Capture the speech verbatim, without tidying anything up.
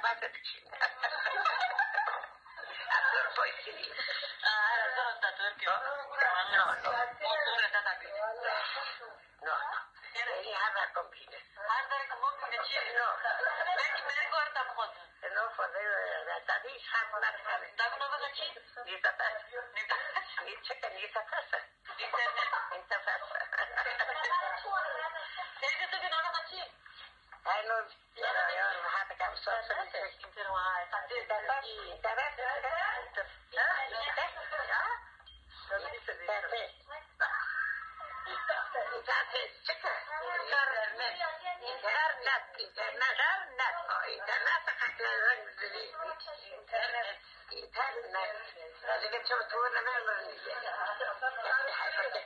Nasıl bir şey? Atıyorum soy seni. Aa, zor da Türkiye. No, no. Motor da da. No. Eni hava kombine. Her zerek kombine çi? No. Belki mergo arta bixwazin. No, fazla, tabii şart var. Tabii ne kadar çi? Nîsa pers. Nîsa pers. Nîsa pers. Nîsa pers. Teyze tu bin ne kadar çi? Ay no. Ya, ya, rahat kam sor sor. Internet. Ha? Internet. Ya. Internet. Internet. Internet. Internet. Internet. Internet. Internet. Internet.